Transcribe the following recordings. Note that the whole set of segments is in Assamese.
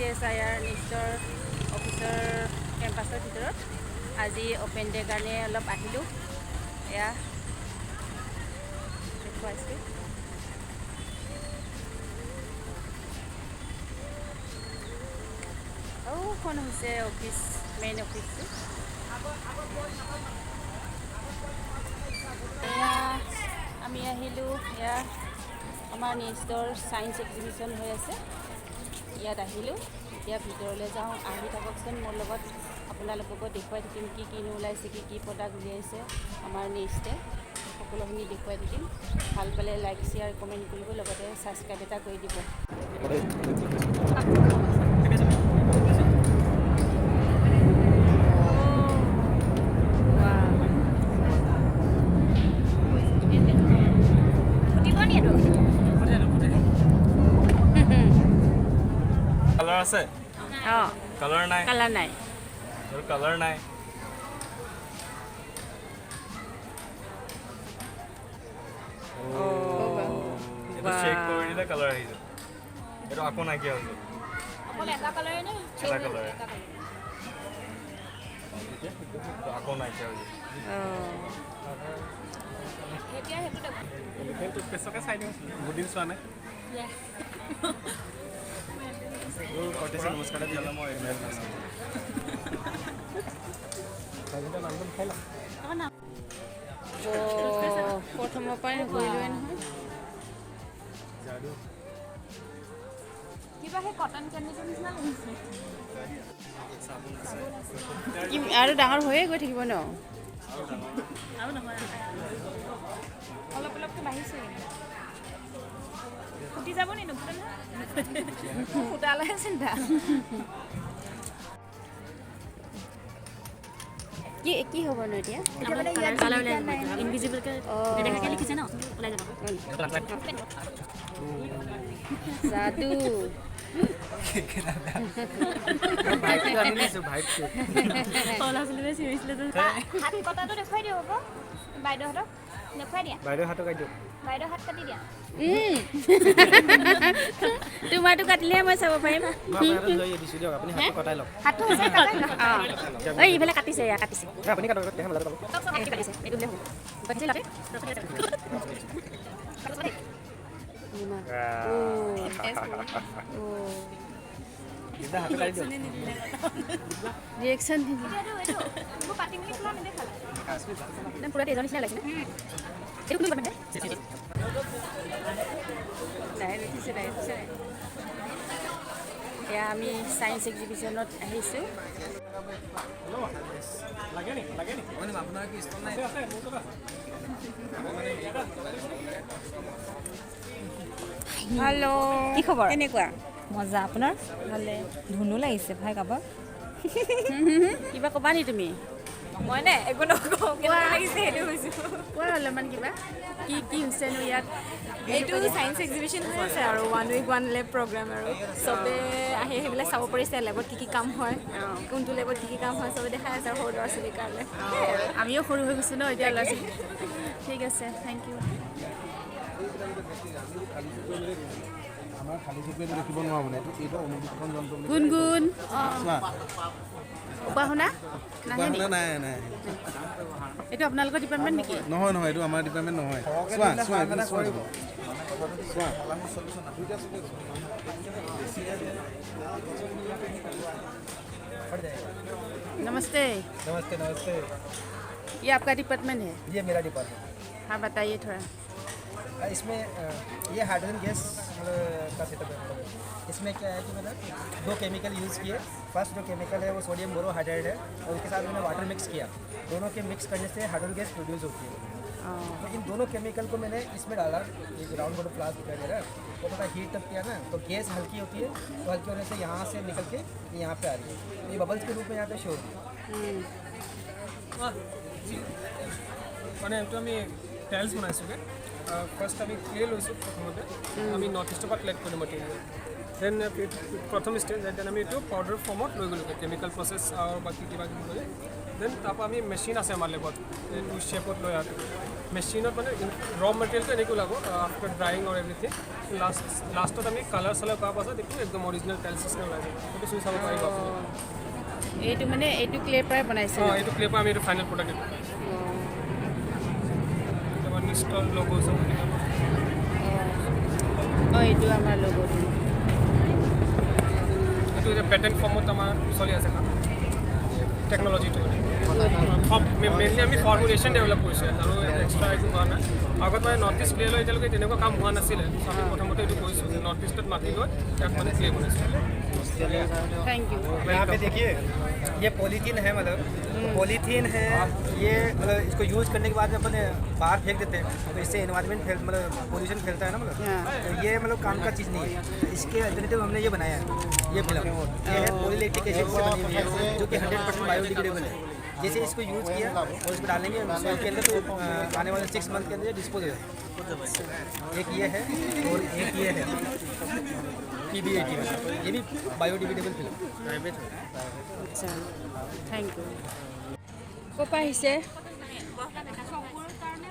চিএছআইআৰ নিষ্টৰ অফিচৰ কেম্পাছৰ ভিতৰত। আজি অ'পেন ডে কাৰণে অলপ আহিলোঁ। এয়া দেখুৱাইছোঁ। সৌখন হৈছে অফিচ, মেইন অফিচটো। এয়া আমি আহিলোঁ। এয়া আমাৰ নিষ্টৰ ছায়েন্স এক্সিবিশ্যন হৈ আছে, ইয়াত আহিলোঁ। এতিয়া ভিতৰলৈ যাওঁ, আহি থাককচোন মোৰ লগত। আপোনালোককো দেখুৱাই থাকিম কি কিনো ওলাইছে, কি কি প্ৰডাক্ট উলিয়াইছে আমাৰ নিষ্টে, সকলোখিনি দেখুৱাই থাকিম। ভাল পালে লাইক, শ্বেয়াৰ, কমেণ্ট কৰিব, লগতে ছাবস্ক্ৰাইব এটা কৰি দিব। ফুটিব নি এইটো? কালাৰ আছে? অঁ। কালাৰ নাই? কালাৰ নাই। আৰু কালাৰ নাই। এইটো চেক কৰি দিলে কালাৰ আহি যাব। এইটো আকৌ নাইকিয়া হৈ যাব। অকল এটা কালাৰে নে? এটা কালাৰে। আকৌ নাইকিয়া হৈ যাব। এতিয়া সেইটো দেখোন। টুথপেষ্টকে চাই দিওঁ, বহুত দিন চোৱা নাই। নমস্কাৰ। মই প্ৰথমৰ পৰাই নকৰিলোৱে নহয়। কিবা সেই কটন কেণ্ডিটোৰ নিচিনা লাগিছে। কি আৰু ডাঙৰ হৈয়ে গৈ থাকিব ন? আৰু নহয়, অলপ অলপকৈ বাঢ়িছে কিন্তু। ফুটি যাব নি? নুফুটে নহয়। ফুটালেহে চিন্তা। কি কি হ'বনো এতিয়া? কালাৰ ওলাই যাব, ইনভিজিবলকৈ নেদেখাকৈ লিখিছে ন, ওলাই যাব। যাদু। ভাইবটো আনি দিছোঁ, ভাইবটো। ল'ৰা ছোৱালীবোৰে চিঞৰিছিলে যে। হাত কটাটো দেখুৱাই দিওঁ হ'ব, বাইদেউহঁতক দেখুৱাই দিয়া। বাইদেউ, হাতটো কাটি দিয়ক। বাইদেউ, হাত কাটি দিয়া। তোমাৰটো কাটিলেহে মই চাব পাৰিম। মই আপোনাৰ হাতত লৈ দিছোঁ দিয়ক, আপুনি হাতটো কটাই লওক। হাতটো সঁচাই কাটাই। অঁ, ঐ, ইফালে কাটিছে, এয়া কাটিছে। নাই, আপুনি কাটক, তেহে মজাটো পাব। কাটিছে, এইটো বোলে হ'ব, কাটিছে লাতে। দিদা, হাতটো কাটি দিয়ক। ৰিয়েকশ্যন। এইটো এইটো এইবোৰ পাতি মেলি খোলা নেদেখালে। একদম পূৰা তেজৰ নিচিনা লাগিছে ন? এইটো কোনটো ডিপাৰ্টমেণ্ট? লাহে উঠিছে, লাহে উঠিছে। এয়া আমি ছায়েন্স এক্সিবিশ্যনত আহিছোঁ। লাগে নেকি? লাগে নেকি? আছে, আছে, মোৰ তাত আছে। হেল্ল'। কি খবৰ? কেনেকুৱা? মজা, আপোনাৰ? ভালে। ধুনু লাগিছে ভাই কাৰোবাক। কিবা ক'বা নি তুমি? মই নে একো নকওঁ, কেনেকুৱা লাগিছে সেইটো কৈছোঁ। কোৱা অলপমান কিবা, কি কি হৈছেনো ইয়াত? এইটো ছায়েন্স এক্সিবিশ্যন হৈ আছে আৰু one week one lab program আৰু চবে আহি আহি পেলাই চাব পাৰিছে লেবত কি কি কাম হয়, কোনটো লেবত কি কি কাম হয়, চবে দেখাই আছে আৰু সৰু ল'ৰা ছোৱালীৰ কাৰণে। আমিও সৰু হৈ গৈছোঁ ন এতিয়া ল'ৰা ছোৱালী। ঠিক আছে, thank U. আমাৰ খালী চকুৰে দেখিব নোৱাৰো, মানে এইটো অনুবীক্ষণ যন্ত্ৰ বুলি। গুণগুণ। চোৱা। উপাসনা নাহে নি? উপাসনা নাই নাই। এইটো আপোনালোকৰ ডিপাৰ্টমেণ্ট নেকি? নহয় নহয়, এইটো আমাৰ ডিপাৰ্টমেণ্ট নহয়। চোৱা চোৱা, এইটো চোৱা চোৱা। नमस्ते। नमस्ते नमस्ते। ये आपका डिपार्टमेंट है? ये मेरा डिपार्टमेंट। हाँ, बताइए थोड़ा। इसमें ये हाइड्रोजन गैस मतलब का सेटअप है। मतलब इसमें क्या है कि मतलब दो केमिकल यूज़ किए। फर्स्ट जो केमिकल है, वो सोडियम बोरोहाइड्रेट है और उसके साथ मैंने वाटर मिक्स किया। दोनों के मिक्स करने से हाइड्रोजन गैस प्रोड्यूस होती है। तो इन दोनों केमिकल को मैंने इसमें डाला, ये जो राउंड बॉटम फ्लास्क दिखाई दे रहा है, वो थोड़ा हीट अप किया ना, तो गैस हल्की होती है, तो हल्की होने से यहाँ से निकल के ये यहाँ पे आ रही है। तो ये बबल्स के रूप में यहाँ पे शो होती है। মানে এইটো আমি টাইলছ বনাইছোঁগৈ। ফাৰ্ষ্ট আমি ক্লে লৈছোঁ। প্ৰথমতে আমি নৰ্থ ইষ্টৰ পৰা কালেক্ট কৰিলোঁ মেটেৰিয়েল। Then প্ৰথম ষ্টেজ, then আমি এইটো পাউডাৰ ফৰ্মত লৈ গ'লোগৈ, কেমিকেল প্ৰচেছ আৰু বাকী কিবা কিবি কৰি। Then তাৰপৰা আমি মেচিন আছে আমাৰ লেবত, এইটো শ্বেপত লৈ অহাটো। মেচিনত মানে ৰ মেটেৰিয়েলটো এনেকৈ ওলাব আফটাৰ ড্ৰাইং অৰ এভৰিথিং। লাষ্টত আমি কালাৰ চালাৰ কৰাৰ পাছত এইটো একদম অৰিজিনেল টাইলছ নিচিনা ওলাই যাব। সেইটো চুই চাব পাৰিব আপুনি। এইটো মানে এইটো ক্লেৰ পৰাই বনাইছে ন? অঁ, এইটো ক্লেৰ পৰা আমি এইটো ফাইনেল প্ৰডাক্ট এইটো পাইছোঁ। তাৰপৰা নিষ্টৰ লগো চব। অঁ, এইটো আমাৰ লগ'টো। এইটো এতিয়া পেটেণ্ট ফৰ্মত আমাৰ চলি আছে কাম, টেকন'লজিটো। মেইনলি আমি ফৰ্মুলেশ্যন ডেভেলপ কৰিছোঁ ইয়াত আৰু এক্সট্ৰা একো কৰা নাই। আগত মানে নৰ্থ ইষ্ট ক্লে লৈ এতিয়ালৈকে তেনেকুৱা কাম হোৱা নাছিলে। চ' আমি প্ৰথমতে এইটো কৰিছোঁ যে নৰ্থ ইষ্টত মাটি লৈ ইয়াত মানে ক্লে বনাইছোঁ। Thank you. यहाँ पे देखिए, ये पॉलीथीन है, मतलब पॉलीथीन है ये। मतलब इसको यूज़ करने के बाद में अपने बाहर फेंक देते हैं, तो इससे एनवायरनमेंट फैल, मतलब पोल्यूशन फैलता है ना मतलब। तो ये मतलब काम का चीज़ नहीं है। इसके अल्टरनेटिव हमने ये बनाया है। ये फिल्म ये है, पॉलीलैक्टिक एसिड से बनी हुई है, जो कि 100% बायोडिग्रेडेबल है। जैसे इसको यूज़ किया और इसको डालेंगे सॉइल के अंदर, तो आने वाले 6 मंथ के अंदर डिस्पोज हो जाएगा। एक ये है और एक ये है पीबीएटी, ये भी बायोडिग्रेडेबल फिल्म। আচ্ছা, thank you. ক'ৰ পৰা আহিছে?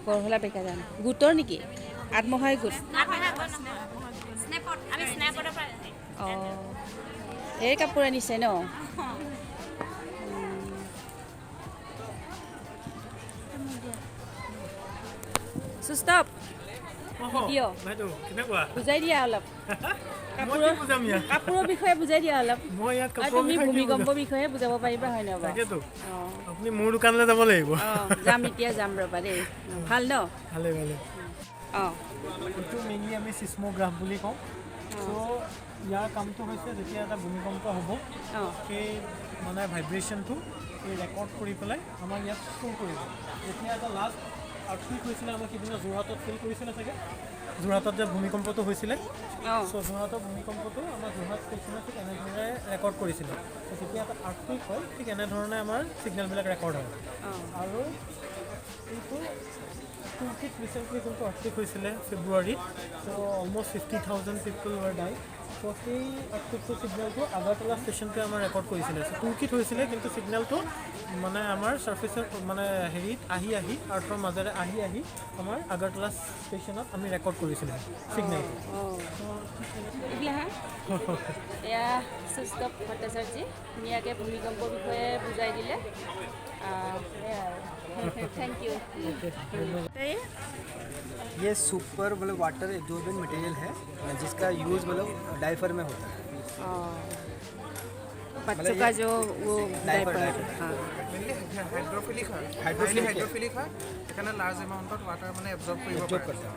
বৰহোলা বেকাজান গোটৰ নেকি? আত্মসহায়ক গোট? স্নেপত, আমি স্নেপতৰ পৰা। অঁ, ধেৰ কাপোৰ আনিছে ন? সুস্তপ ভিডিঅ'। বাইদেউ, কেনেকুৱা? বুজাই দিয়া অলপ। মই কি বুজাম ইয়াত? কাপোৰৰ বিষয়ে বুজাই দিয়া অলপ। মই ইয়াত আৰু কাপোৰৰ তুমি বিষয়ে কি ভূমিকম্পৰ বিষয়ে বুজাব পাৰিবা, হয় নহয় বাৰু? তাকেতো। অঁ। আপুনি মোৰ দোকানলৈ যাব লাগিব। অঁ, যাম, এতিয়া যাম, ৰ'বা দেই। ভাল ন? ভালে ভালে। অঁ। এইটো মেইনলি আমি চিছম'গ্ৰাফ বুলি কওঁ। চ' ইয়াৰ কামটো হৈছে, যেতিয়া এটা ভূমিকম্প হ'ব, সেই মানে ভাইব্ৰেশ্যনটো এই ৰেকৰ্ড কৰি পেলাই আমাৰ ইয়াত ষ্ট'ৰ কৰিব। যেতিয়া এটা লাষ্ট আৰ্থকুইক হৈছিলে আমাৰ সিদিনা যোৰহাটত ফিল কৰিছিলে চাগে, যোৰহাটত যে ভূমিকম্পটো হৈছিলে, চ' যোৰহাটৰ ভূমিকম্পটো আমাৰ যোৰহাট ষ্টেচনে ঠিক এনেধৰণে ৰেকৰ্ড কৰিছিলে। চ' যেতিয়া এটা আৰ্থকুইক হয়, ঠিক এনেধৰণে আমাৰ ছিগনেলবিলাক ৰেকৰ্ড হয়। আৰু এইটো তুৰ্কীত ৰিচেণ্টলি যোনটো আৰ্থকুইক হৈছিলে ফেব্ৰুৱাৰীত, so almost 50,000 people were die. So সেই আৰ্থকুইকটোৰ ছিগনেলটো আগাৰতলা ষ্টেচনটোৱে আমাৰ ৰেকৰ্ড কৰিছিলে। চ' তুৰ্কীত হৈছিলে, কিন্তু ছিগনেলটো মানে আমাৰ ছাৰ্ফেচৰ মানে হেৰিত আহি আহি, আৰ্থৰ মাজেৰে আহি আহি আমাৰ আগাৰতলা ষ্টেচনত আমি ৰেকৰ্ড কৰিছিলোঁ ছিগনেলটো। এইবিলাক হা, এয়া সুস্তপ ভট্টাচাৰ্যী, ধুনীয়াকৈ ভূমিকম্পৰ বিষয়ে বুজাই দিলে। সেয়াই আৰু, thank you. ये सुपर मतलब वाटर एब्जॉर्बेंट मटेरियल है, जिसका यूज़ मतलब डायपर में होता है। बच्चों का जो वो डायपर। डायपर, हाँ। মেইনলি হাইড্ৰফিলিক হয়। হাইড্ৰফিলিক। হাইড্ৰফিলিক হয়, সেইকাৰণে লাৰ্জ এমাউণ্টত ৱাটাৰ মানে এবজৰ্ব কৰিব এবজৰ্ব পাৰে। करता है।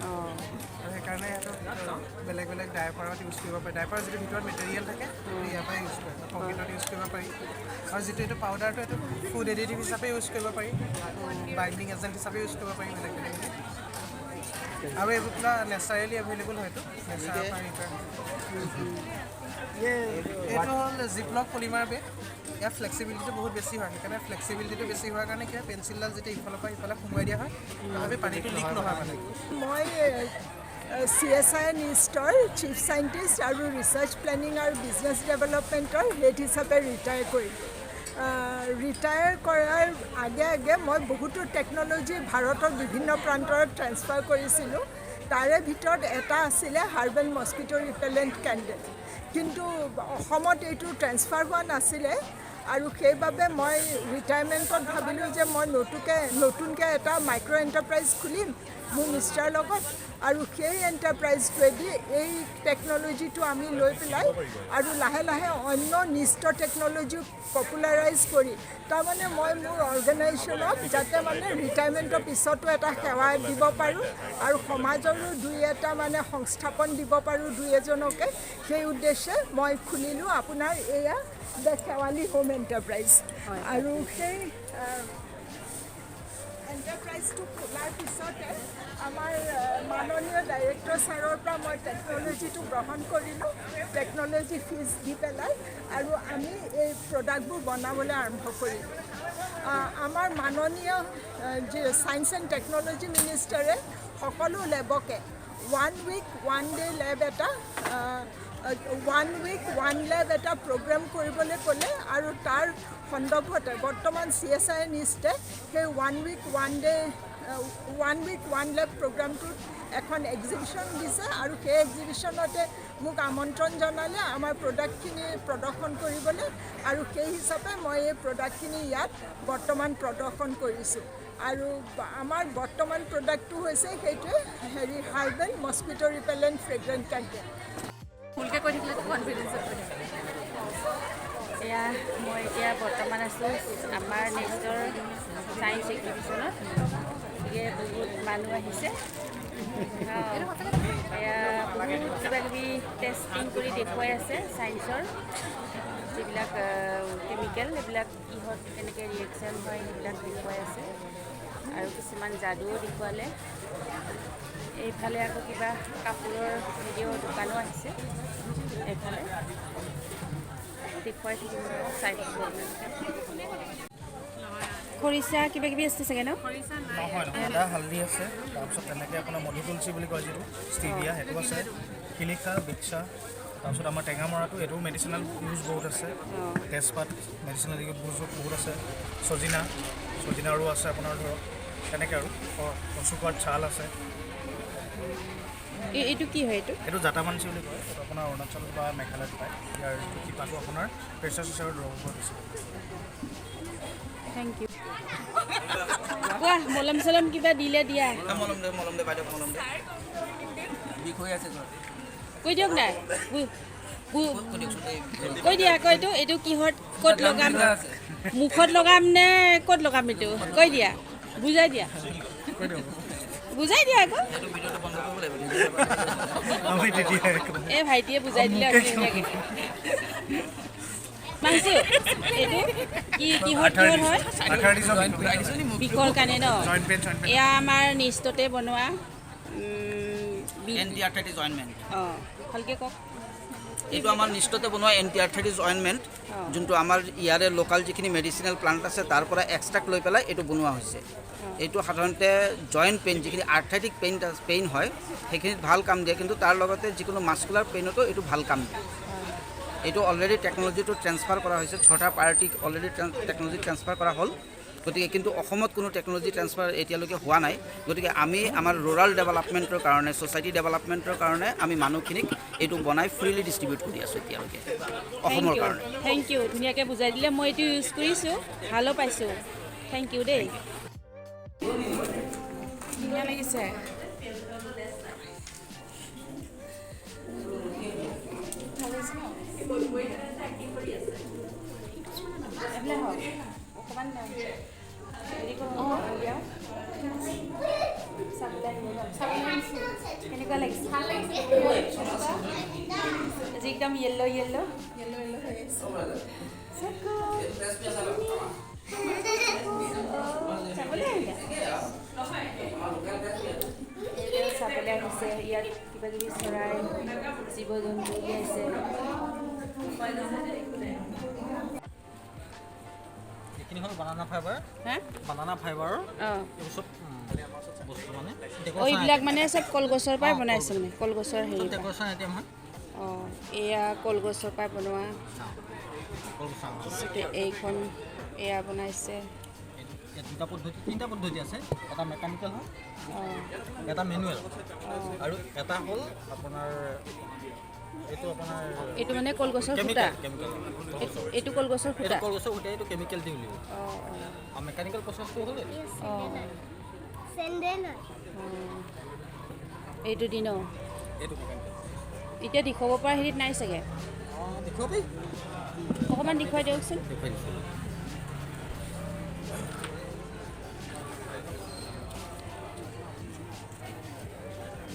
আৰু সেইকাৰণে সিহঁতক বেলেগ বেলেগ ডাইপাৰত ইউজ কৰিব পাৰি। ডাইপাৰ যিটো ভিতৰত মেটেৰিয়েল থাকে, সেইটো ইয়াৰ পৰাই ইউজ কৰে। পকেটত ইউজ কৰিব পাৰি। আৰু যিটো এইটো পাউডাৰটো, এইটো ফুড এডিটিভ হিচাপে ইউজ কৰিব পাৰি, বাইণ্ডিং এজেণ্ট হিচাপে ইউজ কৰিব পাৰি, বেলেগ বেলেগ। আৰু এইবোৰ পূৰা নেচাৰেলি এভেইলেবল হয়তো, নেচাৰৰ পৰা হেৰি কৰা। ये এইটো হ'ল জিপলক পলিমাৰ বেগ। ইয়াৰ ফ্লেক্সিবিলিটিটো বহুত বেছি হয়। সেইকাৰণে ফ্লেক্সিবিলিটিটো বেছি হোৱাৰ কাৰণে কি হয়, পেঞ্চিলডাল যেতিয়া ইফালৰ পৰা সিফালে সোমোৱাই দিয়া হয়, তথাপি পানীটো লিক নহয় মানে। মই চিএছআইআৰ নিষ্টৰ চিফ চাইণ্টিষ্ট আৰু ৰিচাৰ্চ প্লেনিং আৰু বিজনেছ ডেভেলপমেণ্টৰ হেড হিচাপে ৰিটায়াৰ কৰিলোঁ। ৰিটায়াৰ কৰাৰ আগে আগে মই বহুতো টেকন'লজি ভাৰতৰ বিভিন্ন প্ৰান্তৰত ট্ৰেন্সফাৰ কৰিছিলোঁ। তাৰে ভিতৰত এটা আছিলে হাৰ্বেল মস্কিটো ৰিপেলেণ্ট কেণ্ডেল। কিন্তু অসমত এইটো ট্ৰেন্সফাৰ হোৱা নাছিলে আৰু সেইবাবে মই ৰিটায়াৰমেণ্টত ভাবিলোঁ যে মই নতুনকৈ এটা মাইক্ৰ' এণ্টাৰপ্ৰাইজ খুলিম মোৰ মিষ্টাৰৰ লগত আৰু সেই এণ্টাৰপ্ৰাইজটোৱেদি এই টেকন'লজিটো আমি লৈ পেলাই আৰু লাহে লাহে অন্য নিষ্ট টেকন'লজিও পপুলাৰাইজ কৰি, তাৰমানে মই মোৰ অৰ্গেনাইজেশ্যনক যাতে মানে ৰিটায়াৰমেণ্টৰ পিছতো এটা সেৱা দিব পাৰোঁ আৰু সমাজৰো দুই এটা মানে সংস্থাপন দিব পাৰোঁ দুই এজনকে, সেই উদ্দেশ্যে মই খুলিলোঁ আপোনাৰ এয়া the Sewali home enterprise. আৰু সেই এণ্টাৰপ্ৰাইজটো খোলাৰ পিছতে আমাৰ মাননীয় ডাইৰেক্টৰ ছাৰৰ পৰা মই টেকন'লজিটো গ্ৰহণ কৰিলোঁ, টেকন'লজি ফিজ দি পেলাই, আৰু আমি এই প্ৰডাক্টবোৰ বনাবলৈ আৰম্ভ কৰিলোঁ। আমাৰ মাননীয় যি ছায়েন্স এণ্ড টেকন'লজি মিনিষ্টাৰে সকলো লেবকে one week one day lab এটা ওৱান উইক ওৱান লেব এটা প্ৰগ্ৰেম কৰিবলৈ ক'লে আৰু তাৰ সন্দৰ্ভতে বৰ্তমান চিএছআইআৰ নিষ্টে সেই one week one day, one week one lab প্ৰগ্ৰামটোত এখন এক্সিবিশ্যন দিছে আৰু সেই এক্সিবিশ্যনতে মোক আমন্ত্ৰণ জনালে আমাৰ প্ৰডাক্টখিনি প্ৰদৰ্শন কৰিবলৈ আৰু সেই হিচাপে মই এই প্ৰডাক্টখিনি ইয়াত বৰ্তমান প্ৰদৰ্শন কৰিছোঁ। আৰু আমাৰ বৰ্তমান প্ৰডাক্টটো হৈছে সেইটোৱে হেৰি herbal mosquito repellent fragrant candle. ভুলকৈ কৈ থাকিলে কনফিডেঞ্চত কৈ থাকিলে। এয়া মই এতিয়া বৰ্তমান আছোঁ আমাৰ নিষ্টৰ ছায়েন্স এক্সিবিশ্যনত। গতিকে বহুত মানুহ আহিছে। এয়া বহুত কিবা কিবি টেষ্টিং কৰি দেখুৱাই আছে। ছায়েন্সৰ যিবিলাক কেমিকেল, সেইবিলাক কিহত কেনেকৈ ৰিয়েকশ্যন হয়, সেইবিলাক দেখুৱাই আছে আৰু কিছুমান যাদুও দেখুৱালে। এইফালে আকৌ কিবা কাপোৰৰ ভিডিঅ' দোকানো আহিছে। এইফালে দেখুৱাই থাকিব, চাই থাকিব আপোনালোকে। খৰিচা কিবা কিবি আছে চাগে ন? নহয় নহয়, আদা, হালধি আছে। তাৰপিছত তেনেকৈ আপোনাৰ মধু তুলসী বুলি কয় যিটো ষ্টিভিয়া, সেইটো আছে। শিলিখা, বিচ্ছা, তাৰপিছত আমাৰ টেঙামৰাটো, এইটো মেডিচিনেল ইউজ বহুত আছে। তেজপাত মেডিচিনেল ইউজ বহুত আছে। ছজিনা, ছজিনাৰো আছে আপোনাৰ ধৰক তেনেকৈ আৰু কচুপাত ছাল আছে। এইটো কি হয় এইটো? এইটো জাটামানচি বুলি কয়। এইটো আপোনাৰ অৰুণাচল বা মেঘালয়ত পায়। ইয়াৰ যিটো শিপাটো আপোনাৰ প্ৰেছাৰ চেচাৰৰ দৰৱত দিছে। Thank U. কোৱা, মলম চলম কিবা দিলে দিয়া। মলম দে, মলম দে বাইদেউ, মলম দে। বিষ হৈ আছে। কৈ দিয়ক না, কৈ দিয়া আকৌ। এইটো এইটো কিহত ক'ত লগাম? মুখত লগাম নে ক'ত লগাম এইটো কৈ দিয়া, বুজাই দিয়া, বুজাই দিয়া আকৌ। এই ভাইটিয়ে বুজাই দিলে ধুনীয়াকৈ। মাংসু, এইটো কি কিহত কিহত হয়? বিষৰ কাৰণে ন? এয়া আমাৰ নিষ্টতে বনোৱা। Anti arthritis ointment. অঁ, ভালকৈ কওক। এইটো আমাৰ নিষ্টতে বনোৱা এণ্টি আৰ্থ্ৰাইটিছ অইনমেণ্ট, যোনটো আমাৰ ইয়াৰে লোকেল যিখিনি মেডিচিনেল প্লাণ্ট আছে, তাৰ পৰা এক্সট্ৰাক্ট লৈ পেলাই এইটো বনোৱা হৈছে। এইটো সাধাৰণতে জইণ্ট পেইন, যিখিনি আৰ্থ্ৰাইটিক পেইন হয়, সেইখিনিত ভাল কাম দিয়ে। কিন্তু তাৰ লগতে যিকোনো মাস্কুলাৰ পেইনতো এইটো ভাল কাম দিয়ে। এইটো অলৰেডি টেকন'লজিটো ট্ৰেন্সফাৰ কৰা হৈছে। ছটা পাৰ্টিক অলৰেডি টেকন'লজি ট্ৰেন্সফাৰ কৰা হ'ল। গতিকে কিন্তু অসমত কোনো টেকন'লজি ট্ৰেন্সফাৰ এতিয়ালৈকে হোৱা নাই। গতিকে আমি আমাৰ ৰুৰাল ডেভেলপমেণ্টৰ কাৰণে, ছ'চাইটি ডেভেলপমেণ্টৰ কাৰণে আমি মানুহখিনিক এইটো বনাই ফ্ৰীলি ডিষ্ট্ৰিবিউট কৰি আছোঁ এতিয়ালৈকে অসমৰ কাৰণে। Thank U, ধুনীয়াকৈ বুজাই দিলে। মই এইটো ইউজ কৰিছোঁ, ভালো পাইছোঁ। Thank U দেই। ধুনীয়া লাগিছে। ভাল লাগিছে ন? অকণমান হেৰি কৰোঁ, উলিয়াওঁ। চাবলৈ আহিব ন? কেনেকুৱা লাগিছে? ভাল লাগিছে। আজি একদম য়েল্ল' য়েল্ল'। য়েল্ল' য়েল্ল' হৈ আছে। চাবলৈ আহিলা? এতিয়াও চাবলৈ আহিছে। ইয়াত কিবা কিবি চৰাই, জীৱ জন্তু উলিয়াইছে। এইখিনি হ'ল বানানা ফাইবাৰ। হা? বানানা ফাইবাৰৰ এইবোৰ চব বস্তু মানে অঁ, এইবিলাক মানে চব কলগছৰ পৰাই বনাইছে, মানে কলগছৰ হেৰি। ডেক'ৰেশ্যন আইটেম হয়। অঁ, এয়া কলগছৰ পৰা বনোৱা। তাৰপিছতে এইখন এয়া বনাইছে। ইয়াত দুটা পদ্ধতি, তিনিটা পদ্ধতি আছে। এটা মেকানিকেল হয়, এটা মেনুৱেল আৰু এটা হ'ল আপোনাৰ এইটো আপোনাৰ এইটো মানে কলগছৰ সূতা। কেমিকেল। এইটো কলগছৰ এইটো সূতা। কলগছৰ সূতা, এইটো কেমিকেল দি উলিওৱা। আৰু মেকানিকেল প্ৰচেছটো হ'ল এইটো। অঁ, এইটো দি ন? এইটো মেকানিকেল। এতিয়া দেখুৱাব পৰা হেৰিত নাই চাগে। অঁ, দেখুৱাব পাৰি। অকণমান দেখুৱাই দিয়কচোন। দেখুৱাই দিছোঁ।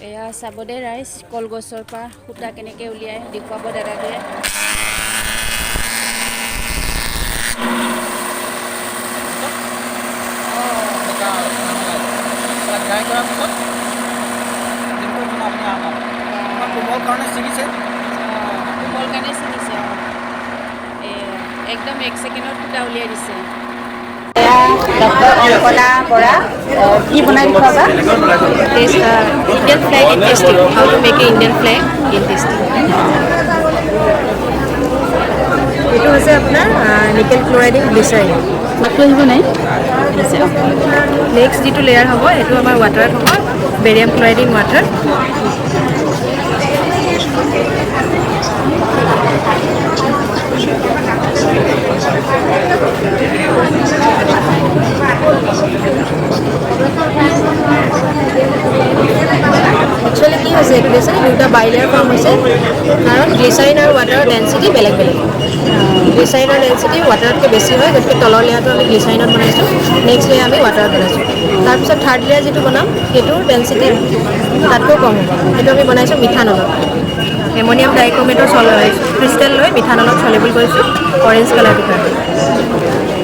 এয়া চাব দেই ৰাইজ, কলগছৰ পৰা সূতা কেনেকৈ উলিয়াই দেখুৱাব দাদাটোৱে। ড্ৰাই কৰাৰ পিছত যেনেকৈ মানে আপুনি আপোনাৰ কোমল কাৰণে ছিঙিছে। কোমল কাৰণে ছিঙিছে। একদম এক ছেকেণ্ডত সূতা উলিয়াই দিছে। এয়া ডক্টৰ অংকনা বৰা, কি বনাই দেখুৱাবা? Indian flag in test tube. How to make a Indian flag in test tube. এইটো হৈছে আপোনাৰ নিকেল ক্লৰাইড ইন গ্লিচাৰিন। মাতটো আহিব নাই? আছে, অঁ। নেক্সট যিটো লেয়াৰ হ'ব, সেইটো আমাৰ ৱাটাৰত হ'ব, barium chloride in water. Actually কি হৈছে এইটো দেখিছেনে? দুটা বাইলেয়াৰ ফৰ্ম হৈছে, কাৰণ গ্লিচাৰিন আৰু ৱাটাৰৰ ডেঞ্চিটি বেলেগ বেলেগ। গ্লিচাৰিনৰ ডেঞ্চিটি ৱাটাৰতকৈ বেছি হয়, গতিকে তলৰ লেয়াৰটো আমি গ্লিচাৰিনত বনাইছোঁ, নেক্সট লেয়াৰ আমি ৱাটাৰত বনাইছোঁ। তাৰপিছত থাৰ্ড লেয়াৰ যিটো বনাম, সেইটোৰ ডেঞ্চিটি তাতকৈ কম হ'ব। সেইটো আমি বনাইছোঁ মিথানলত। এমনিয়াম ডাইক্ৰমেটৰ চল ক্ৰিষ্টেল লৈ মিথানলত চলিবল কৰিছোঁ অৰেঞ্জ কালাৰটোৰ কাৰণে।